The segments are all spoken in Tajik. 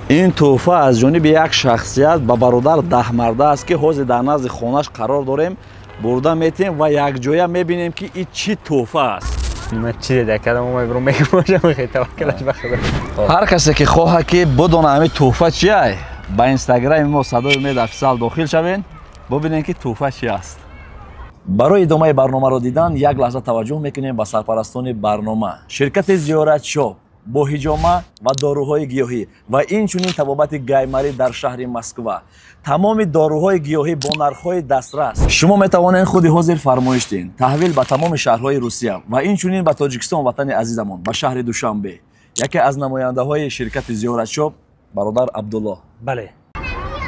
Ин тӯҳфа аз ҷониби як шахсият ба бародар Даҳмарда аст, ки ҳозир дар назди хонааш қарор дорем, бурда метиҳем ва якҷоя мебинем, ки ин чӣ тӯҳфа аст. Ман чизе дакардам, мебурам, мегӯям, таваккалаш ба Худо. Ҳар касе ки хоҳад, ки бидона ҳамин тӯҳфа чиай, ба инстаграми мо «Садои Умед Офисиал» дохил шавен, бубинем, ки тӯҳфа чи аст. Барои идомаи барномаро дидан як лаҳза таваҷҷӯҳ мекунем ба сарпарастони барнома: ширкати «Зиёратшоп» бо ҳиҷома ва доруҳои гиёҳӣ ва инчунин табобати гайморит дар шаҳри Москва. Тамоми доруҳои гиёҳӣ бо нархҳои дастрас. Шумо метавонед худи ҳозир фармоиш диҳед. Таҳвил ба тамоми шаҳрҳои Русия ва инчунин ба Тоҷикистон, ватани азизамон, ба шаҳри Душанбе. Яке аз намояндаҳои ширкати «Зиёратшоп» бародар Абдулло. Бале.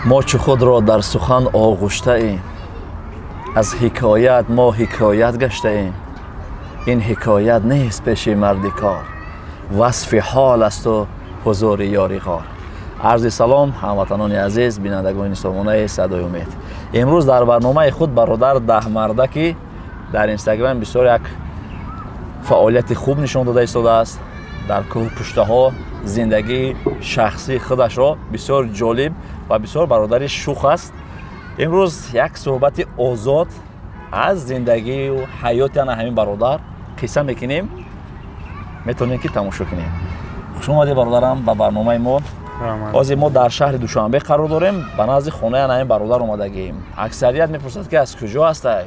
Мо чу худро дар сухан оғуштаем, аз ҳикоят мо ҳикоят гаштаем. Ин ҳикоят нест пеши марди кор, васфи ҳол асту ҳузури ёри ғор. Арзи салом, ҳамватанони азиз, бинандагони сомонаи «Садои Умед». Имрӯз дар барномаи худ бародар Даҳмарда, ки дар инстаграм бисёр як фаъолияти хуб нишон дода истодааст, дар кӯҳпуштаҳо зиндагии шахсии худашро бисёр ҷолиб ва бисёр бародари шух аст. Имрӯз як суҳбати озод аз зиндагию ҳаёти ана ҳамин бародар қисса мекунем, метавонем, ки тамошо кунем. Хушомадед, бародарам, ба барномаи мо. Ҳозир мо дар шаҳри Душанбе қарор дорем, ба назди хонаи ана ҳамин бародар омадагием. Аксарият мепурсад, ки аз куҷо ҳастай.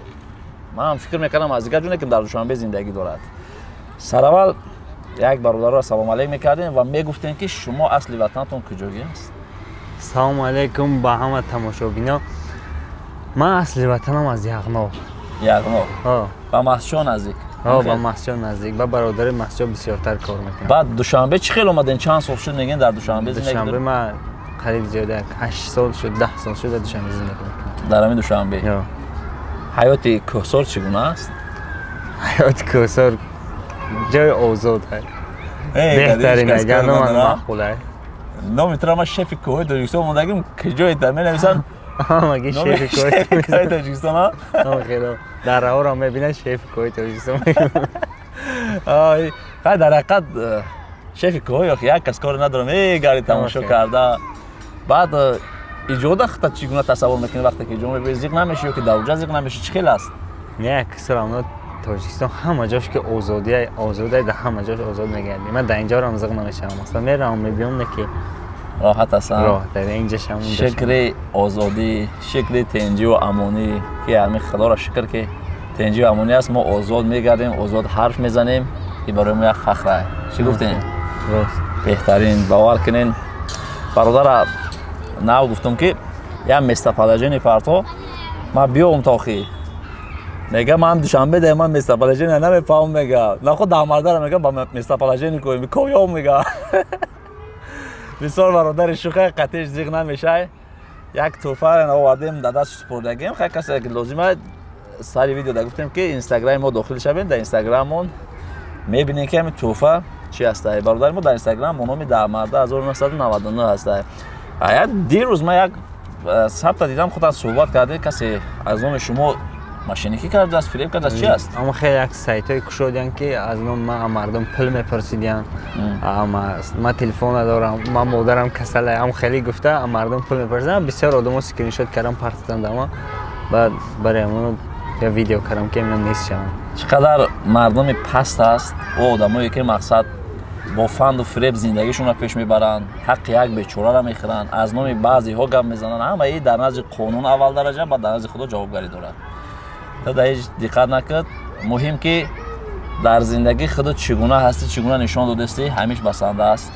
Ман фикр мекардам, аз дигар ҷоне, ки дар Душанбе зиндагӣ дорад. Сараввал як бародарро салом алейк мекардем ва мегуфтем, ки шумо асли ватанатон куҷогӣ аст? Салому алайкум ба ҳама тамошобино. Ман асли ватанам аз Яғноб. Яғноб, ба Мастчо наздик? Ба Мастчо наздик, ба бародари Мастчо бисёртар кор мекунам. Баъд Душанбе чӣ хел омаден? Чанд сол шуд, мегӯен, дар Душанбе зиндагӣ? Душанбе ман қариб зиёда 8 сол шуд, 10 сол шуд, дар Душанбе зиндагӣ мекунам. Дар ҳамин Душанбе. Ҳаёти кӯҳсор чӣ гуна аст? Ҳаёти кӯҳсор ҷои озод, беҳтарин, ман маъқул. Номи туро ман шефи кӯҳои Тоҷикистон мондагим, куҷое та менависанд? Ҳамаги шефи кӯҳои Тоҷикистон. Хело дараҳоро мебинад, шефи кӯҳои Тоҷикистон. Хай, дар ҳақиқат шефи кӯҳои як кас коре надорам, гари тамошо карда. Баъд иҷода худта чӣ гуна тасаввур мекунӣ? Вақте ки иҷо мебинӣ, зиқ намешӣ ё ки дар уҷа зиқ намешӣ? Чӣ хел аст? Не, кисрамно Тоҷикистон ҳама ҷош ки озодия, озодия, дар ҳама ҷош озод мегардӣ. Ман дар инҷорам зиқ намешавам, масалан, меравам, мебиём, не ки. Роҳат ҳастам. Роҳат инҷашам. Шукри озодӣ, шукри тинҷиву амонӣ, ки ҳамин Худоро шукр, ки тинҷиву амонӣ аст. Мо озод мегардем, озод ҳарф мезанем, ки барои мо як фахр. Чӣ гуфтем? Беҳтарин. Бовар кунен, бародара нав гуфтум, ки як местоположение парто, ман биём тохи. Мега, ман Душанбе да, ман местоположение намефаҳмам. Мега, наход Даҳмардара, мега, ба местоположение коем коём. Мега, бисёр бародари шуха, қатиш зиқ намешай. Як тӯҳфа овардем, дар даст супурдагем. Хай, касе ки лозима, сари видео да гуфтем, ки инстаграми мо дохил шавем, дар инстаграммон мебинем, ки ҳамин тӯҳфа чи ҳастай. Бародари мо дар инстаграм бо номи Даҳмарда 1999 ҳастай. Як дирӯз ман як сабта дидам, худам суҳбат кардем, касе аз номи шумо мошенникӣ кардааст, фиреб кардааст. Чи аст? Ама хеле як сайтҳое кушодиянд, ки аз номи ман мардум пул мепурсидиянд. Ман телефон надорам, ман модарам касала, ам хеле гуфта мардум пул мепурсиданд. Бисёр одамо скриншот кардам, партиданд. Ама баъд барои ҳамон я видео кардам, ки ман нест шавам. Чӣ қадар мардуми паст аст о одамое, ки мақсад бо фанду фиреб зиндагишонро пеш мебаранд, ҳаққи як бечораро мехӯранд, аз номи баъзеҳо гап мезананд. Ҳамаи дар назди қонун аввал дараҷа, баъд дар назди Худо ҷавобгарӣ дорад. Та дар ҳеҷ диққат накард. Муҳим, ки дар зиндагӣ худо чӣ гуна ҳастӣ, чӣ гуна нишон додастӣ, ҳамиш басанда аст.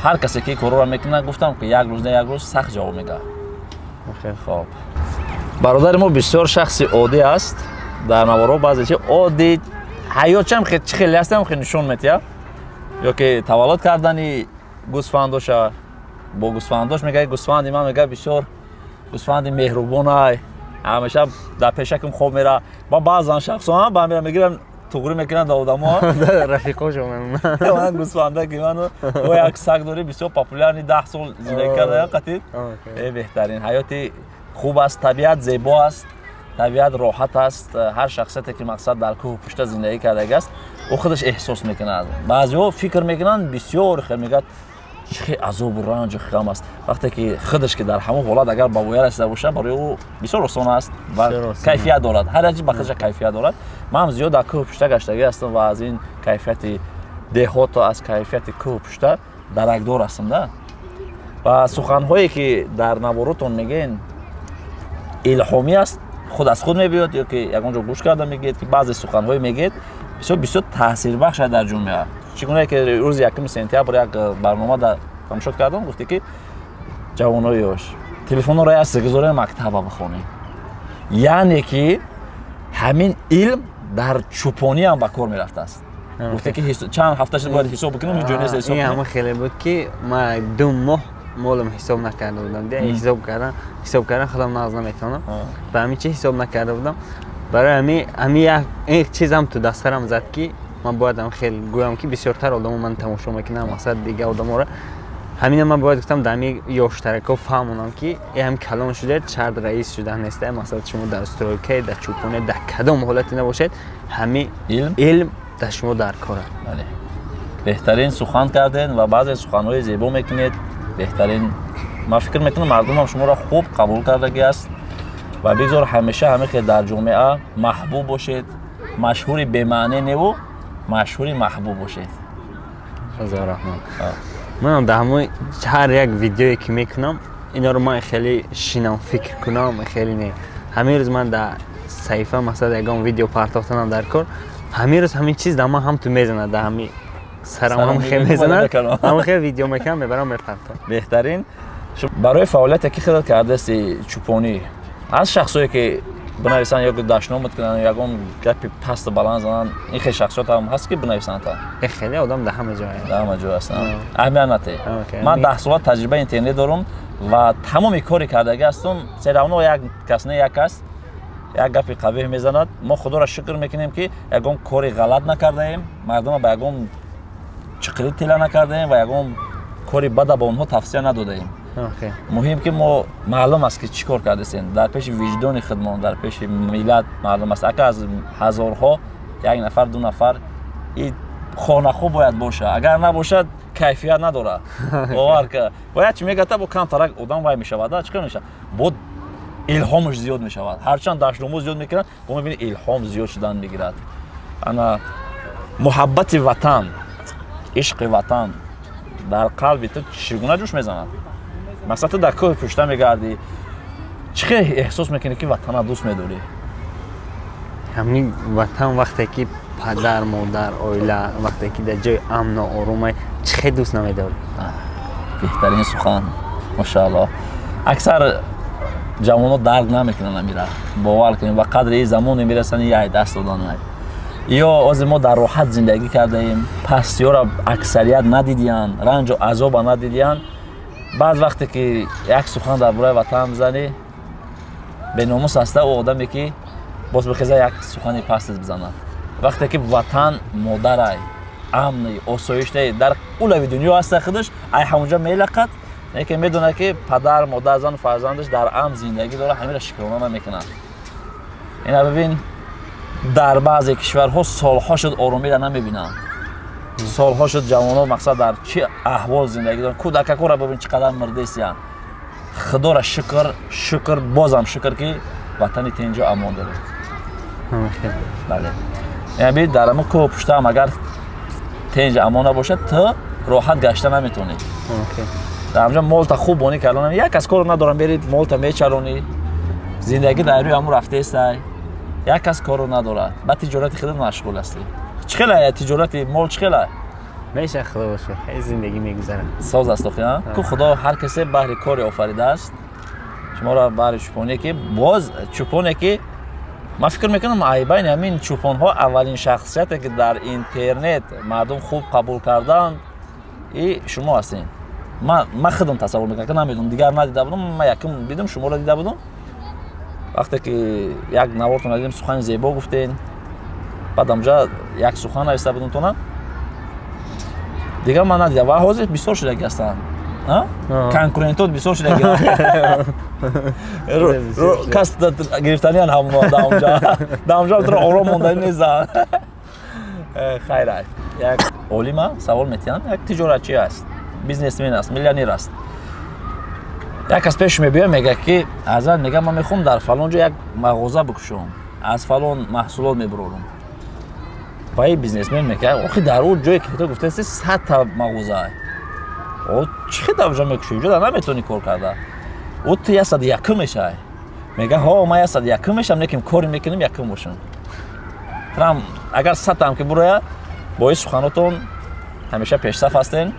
Ҳар касе ки корро мекунад, гуфтам, ки як рӯз не, як рӯз сахт ҷавоб мегӯяд. Хоб, бародари мо бисёр шахси оддӣ аст. Дар наворҳо баъзе чи оддӣ ҳаётчам чӣ хеле ҳастам, хеле нишон метиҳад, ё ки таваллуд кардани гӯсфандоша бо гӯсфандош. Мегӯяд, гӯсфанди ман, мегӯяд, бисёр гӯсфанди меҳрубонай, ҳамеша дар пешакам хоб мера. Ба баъзан шахсон ба мера мегиранд, туғрӣ мекунанд да одамо. Рафиқошон. Гӯсфанда ки ману бо як саг дорӣ, бисёр популярный, 10 сол зиндагӣ карда қатид. Беҳтарин ҳаёти хуб аст, табиат зебо аст, табиат роҳат аст. Ҳар шахсияте ки мақсад дар кӯҳу пушта зиндагӣ кардагӣ аст, ӯ худаш эҳсос мекунад. Баъзеҳо фикр мекунанд, бисёр хел мегӯяд. Чӣ азобу ранҷу ғам аст, вақте ки худаш ки дар ҳамон ҳолат агар ба воя расида бошад, барои ӯ бисёр осон аст ва кайфият дорад. Ҳар як чиз ба худаш кайфият дорад. Ман ҳам зиёд дар кӯҳу пушта гаштагӣ ҳастам ва аз ин кайфияти деҳоту аз кайфияти кӯҳу пушта даракдор ҳастам да. Ва суханҳое ки дар наворотон мегӯен, илҳомӣ аст, худ аз худ мебиёд ё ки ягон ҷо гӯш карда мегӯед, ки баъзе суханҳое мегӯед, бисёр бисёр таъсирбахш аст дар ҷомеа. Чӣ гуна ки рӯзи 1 сентябр як барнома дар тамошо кардам, гуфте ки ҷавонои ёш, телефонро як гузорем, мактаба бихонем. Яъне ки ҳамин илм дар чӯпонӣ ҳам ба кор мерафтааст. Гуфте ки чанд ҳафта шуд, бояд ҳисоб бикунем, ҳеҷ ҷо нест ҳисоб. Ин ҳама хеле буд, ки ман 2 моҳ молам ҳисоб накарда будам. Ҳисоб кардан худам нағз наметавонам, ба ҳамин чи ҳисоб накарда будам. Барои ҳами як ин чизам ту дастарам зад, ки ман бояд ҳам хел гӯям, ки бисёртар одамо ман тамошо мекунам, мақсад дига одаморо. Ҳамина ман бояд гуфтам, дар ҳами ёштарако фаҳмонам, ки э ҳам калон шудед, шарт раис шудан неста. Мақсад, шумо дар стройка, дар чӯпоне, дар кадом ҳолате набошед, ҳами илм дар шумо дар кора. Беҳтарин сухан кардед ва баъзе суханҳои зебо мекунед. Беҳтарин, ман фикр мекунам, мардумам шуморо хуб қабул кардагӣ аст ва бигзор ҳамеша ҳаме ки дар ҷомеа маҳбуб бошед, машҳури бемаъне неву машҳури маҳбуб бошед. Ҳазор раҳмат. Манам дар ҳамои ҳар як видеое ки мекунам, иноро ман хеле шинам, фикр кунам, хеле не. Ҳамин рӯз ман дар саҳифа, масалан, ягон видео партофтанам дар кор, ҳамин рӯз ҳамин чиз дар ман ҳам ту мезанад, дар ҳами сарам ҳам хел мезанад, ҳам хел видео мекунам, мебарам, мепартом. Беҳтарин. Барои фаъолияте ки худат кардасти, чӯпонӣ, аз шахсое ки бинависанд ё дашномат кунанд, ягон гапи пасту баланд зананд, ин хел шахсиёт ҳам ҳаст, ки бинависанд? Та хеле одам дар ҳама ҷо. Дар ҳама ҷо ҳастанд, аҳамият нате. Ман 10 сола таҷрибаи интернет дорум ва тамоми кори кардагӣ ҳастум. Всё равно як кас не, як кас як гапи қабеҳ мезанад. Мо Худоро шукр мекунем, ки ягон кори ғалат накардаем, мардума ба ягон чиқирӣ тела накардаем ва ягон кори бада ба онҳо тавсия надодаем. Муҳим ки мо маълум аст, ки чӣ кор кардастем, дар пеши виҷдони худмон, дар пеши миллат маълум аст. Ака, аз ҳазорҳо як нафар, ду нафар и хонахӯ бояд боша, агар набошад, кайфият надорад. Бовар ка, бояд чӣ мегата, бо камтарак одам вай мешавад, чӣ кор мешавад, бо илҳомаш зиёд мешавад. Ҳарчанд дашномҳо зиёд мекунад, бо мебини, илҳом зиёд шудан мегирад. Ана муҳаббати ватан, ишқи ватан дар қалби ту чӣ гуна ҷӯш мезанад? Масалан, ту дар кӯҳи пушта мегардӣ, чӣ хел эҳсос мекунӣ, ки ватана дӯст медорӣ? Ҳамин ватан, вақте ки падар, модар, оила, вақте ки дар ҷои амну оромай, чӣ хел дӯст намедорӣ? Беҳтарин сухан, машаалло. Аксар ҷавонҳо дарк намекунанд амира, бовар кунем, ба қадри ин замоне мерасанд, яй даст додан. Ё озе мо дар роҳат зиндагӣ кардаем, пастиёро аксарият надидиянд, ранҷу азоба надидиянд. Баъд вақте ки як сухан дар бораи ватан бизанӣ, беномус аста ӯ одаме, ки боз бихеза, як сухани пастит бизанад. Вақте ки ватан модарай, амни, осоиштаи, дар улави дунё аста, худаш ай ҳамонҷа мелақад, лекин медонад, ки падар, модар, зану фарзандаш дар амн зиндагӣ дорад, ҳамира шукрона намекунад. Ина бибин, дар баъзе кишварҳо солҳо шуд, оромиро намебинанд, солҳо шуд, ҷавонҳо, мақсад, дар чӣ аҳвол зиндагӣ доранд. Кӯдакакоро бибин, чӣ қадар мирдесиянд. Худоро шукр, шукр, бозам шукр, ки ватани тинҷу амон дорем. Бале, яъне дар ҳамон кӯҳу пуштаам агар тинҷ амон набошад, ту роҳат гашта наметавонӣ. Дар ҳамҷа молта хуб бонӣ кардан, як кас корро надорам, берид, молта мечаронӣ, зиндагӣ дар рӯи ҳамун рафтаестай, як кас корро надорад, ба тиҷорати худат машғул ҳастӣ. Чӣ хела тиҷорати мол, чӣ хела? Меша, Худо бошад, хеле зиндагӣ мегузарад. Соз аст охи, ку Худо ҳар касе баҳри коре офаридааст. Шуморо баҳри чӯпоне, ки боз чӯпоне, ки ман фикр мекунам, ай байни ҳамин чӯпонҳо аввалин шахсияте, ки дар интернет мардум хуб қабул карданд, и шумо ҳастед. Ман худам тасаввур мекунам, ки намедонам, дигар надида будам. Ман якум дидам, шуморо дида будам, вақте ки як навортон дидем, сухани зебо гуфтен. Баъд амҷа як сухан нависта будам тона, дигар ман надидам. Ва ҳозир бисёр шудаги ҳастанд, конкурентот бисёр шудаги, кас гирифтаниян ҳамоно даамҷа туро ором мондани нестанд. Хайр, як олима савол метиҳанд, як тиҷоратчи аст. Бизнесмен аст, миллионер аст. Як кас пеш мебиёд, мега, ки ҳазрат, мега, ман мехоҳам дар фалон ҷо як мағоза бикушом, аз фалон маҳсулот мебурорум. Ва ин бизнесмен мега: охи, дар он ҷое ки ту гуфтаси, 100-та мағоза, чӣ хел дар ҷо мекушӣ? Уҷо дар наметавонӣ кор карда, ӯ ту 101-м мешавай. Мега: ҳо, ман 101-м мешавам, лекин коре мекунем, якум бошам. Трам агар 100-таам ки буроя, бо ин суханотон ҳамеша пешсаф ҳастен.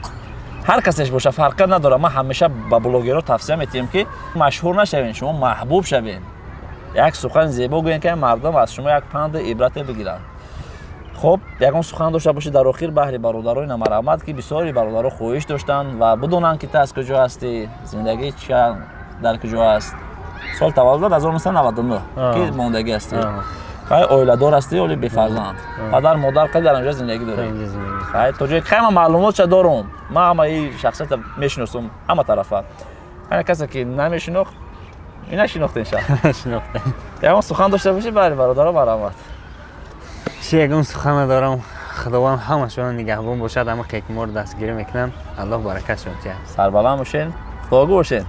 Ҳар касеш боша, фарқият надорад. Ман ҳамеша ба блогерҳо тавсия метиҳам, ки машҳур нашавен, шумо маҳбуб шавен, як сухани зебо гӯен, ки мардум аз шумо як панду ибрате бигиранд. Хуб, ягон сухан дошта бошӣ дар охир баҳри бародарои намарҳамат, ки бисёри бародаро хоҳиш доштанд ва бидонанд, ки ту аз куҷо ҳастӣ, зиндагӣ ча дар куҷо аст. Сол таваллудат 1999 ки мондагӣ ҳастӣ. Хай, оиладор ҳастӣ ё бефарзанд? Падар модар қай дар инҷо зиндагӣ дорӣ? Хай, то ҷое хай ман маълумотша дорум, ман ҳамаи шахсията мешиносум ҳама тарафа. Ҳар касе ки намешинохт, ина шинохтен ша. Шинохтем. Ягон сухан дошта бошӣ баҳри бародаро, марҳамат. Чи, ягон сухан надорам. Худованд ҳамашона нигаҳбон бошад, ҳама ки моро дастгирӣ мекунанд, Аллоҳ баракатшон диҳад. Сарбаланд бошен, дуогӯ бошен.